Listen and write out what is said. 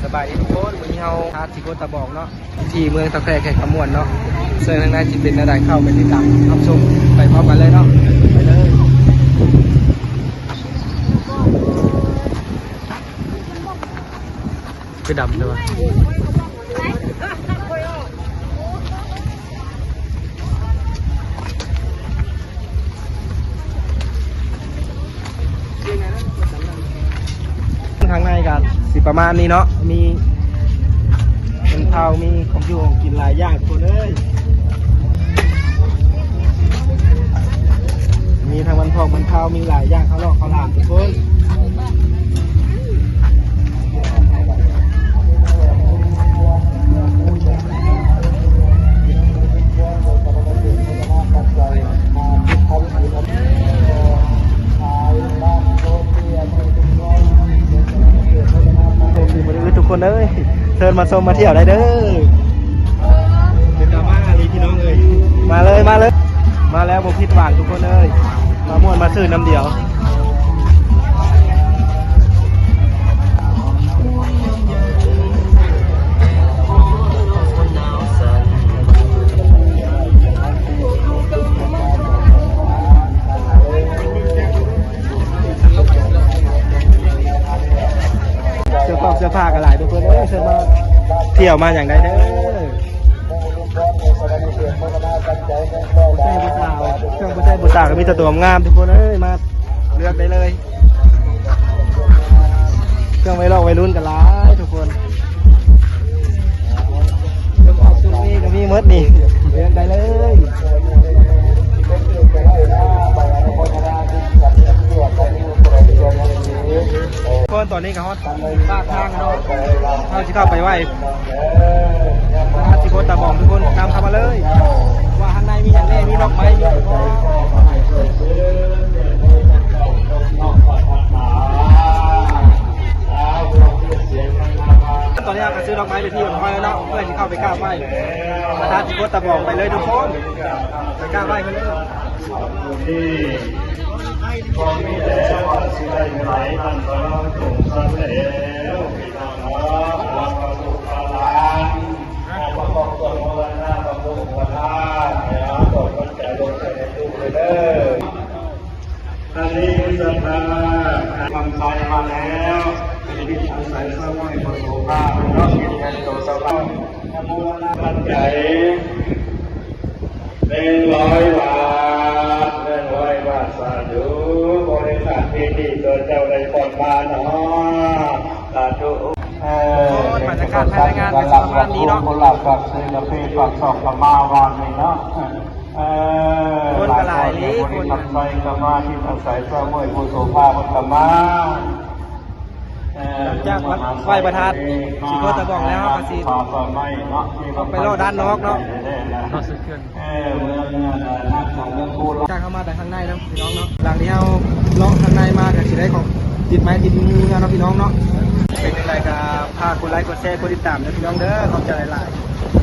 ສະບາຍດີທຸກຄົນ, ມື້ນີ້ເຮົາຫາທີ່ໂຄດຕະບອງເນາະ ທີ່ເມືອງຕາແຄ ແຂວງຄຳມ່ວນເນາະ. ເຊິ່ງທາງໃນຊິເປັນແນວໃດ ເຂົ້າໄປຕິດຕາມຮັບຊົມໄປພ້ອມກັນເລີຍເນາະ. ໄປເລີຍ. ຄືດຳແທ້ວະ. ທາງໃນກໍຊິປະມານນີ້ເນາະ, ມີ ມັນເຜົາ ມີຂອງຢູ່ຂອງກິນຫຼາຍຢ່າງທຸກຄົນເອີຍ. ມີທັງມັນພອກມັນເຜົາ ມີຫຼາຍຢ່າງ ເຂົ້າຫຼອກເຂົ້າຫຼາມທຸກຄົນ. ໂອເຄ ບໍ່ໄດ້ອຶດທຸກຄົນເອີຍ, ເຊີນມາຊົມມາທ່ຽວໄດ້ເດີ. ເປັນຕາມາອີ່ຫຼີພີ່ນ້ອງເອີຍ. ມາເລີຍ ມາເລີຍ, ມາແລ້ວບໍ່ຜິດຫວັງທຸກຄົນເອີຍ, ມາມ່ວນມາຊື່ນນຳດຽວ. ເສື້ອຜອກເສື້ອຜ້າກໍຫຼາຍທຸກຄົນເອີຍ, ເຊີນມາທ່ຽວມາຫຍັງໄດ້ເດີ. ຜູ້ຊາຍຜູ້ສາວ ເຄື່ອງຜູ້ຊາຍຜູ້ສາວກໍມີແຕ່ຕົວງາມທຸກຄົນເອີຍ, ມາເລືອກໄດ້ເລີຍ. ເຄື່ອງໄວລອກໄວລຸ້ນກໍຫຼາຍທຸກຄົນ, ເຄື່ອງອອກຊຸດນີ້ກໍມີໝົດນີ້, ເລືອກໄດ້ເລີຍ. ທຸກຄົນ ຕອນນີ້ກໍຮອດປາກທາງແລ້ວເນາະ, ເຮົາຊິເຂົ້າໄປໄຫວ້ ພະທາດສີໂຄດຕາບອງ ທຸກຄົນ ຕາມເຂົ້າມາເລີຍ ວ່າຂ້າງໃນມີຫຍັງແດ່ ມີດອກໄມ້ ມີຫຍັງບໍ່. ຕອນນີ້ເຮົາກໍຊື້ດອກໄມ້ເປັນທີ່ຮຽບຮ້ອຍແລ້ວເນາະ ເພື່ອຊິເຂົ້າໄປກາບໄຫວ້ພະທາດສີໂຄດຕາບອງ ໄປເລີຍທຸກຄົນ ໄປກາບໄຫວ້ເພິ່ນເລີຍ. ບໍ່ມີແລ້ວວ່າຊິໄດ້ເທົ່າໃດ ທ່ານກໍລອງສົງສັຍແລ້ວ ພີ່ນ້ອງເນາະ ພະລູກພະຫຼານ ເອົາປະກອບຕົວໂມທະນາກັບລູກໂມທະນາ ໃຫ້ເອົາຕົວມັນໃຈລົງໃສ່ໃນຕູ້ເດີ. ອັນນີ້ຄືສະພາບຄຳໃສມາແລ້ວ ເປັນທີ່ອາໄສສະໄໝປະສົມພາບເນາະ ເປັນແທນໂຕສະພາບ ອະນຸໂມທະນາປັດໄຈ ໜຶ່ງຮ້ອຍບາດ ໜຶ່ງຮ້ອຍບາດ ສາທຸ ບໍລິສັດທີ່ດີຕົວເຈົ້າໄດ້ປອນມາເນາະ ສາທຸ. ເອີ ບັນຍາກາດພາຍໃນງານກໍຊິປະມານນີ້ເນາະ ຄົນຫຼາຍປາກຊື່ນະເພປາກຊ່ອງກໍມາວານນີ້ເນາະ ເອີ ຄົນກໍຫຼາຍເດ້ ຄົນ ໃສ່ກໍມາທີ່ອາໄສຊາວເມືອງຜູ້ໂສພາເພິ່ນກໍມາ ເອີ ຫຼັງຈາກໄຫວ້ພະທາດສີໂຄດຕາບອງແລ້ວ ເຮົາກໍຊິອອກໄປເລາະດ້ານນອກເນາະ ເລາະສຸດເຂື່ອນ ເອີ ເມືອງ ເອີ ທາງເມືອງພູ ຈາກເຮົາມາແຕ່ທາງໃນເນາະ ພີ່ນ້ອງເນາະ ຫຼັງທີ່ເຮົາເລາະທາງໃນມາກໍຊິໄດ້ຂອງຕິດໄມ້ຕິດມືເນາະ ພີ່ນ້ອງເນາະ ເປັນຈັ່ງໃດກໍຝາກກົດໄລກ໌ ກົດແຊ ກົດຕິດຕາມເດີ ພີ່ນ້ອງເດີ ຂອບໃຈຫຼາຍໆ.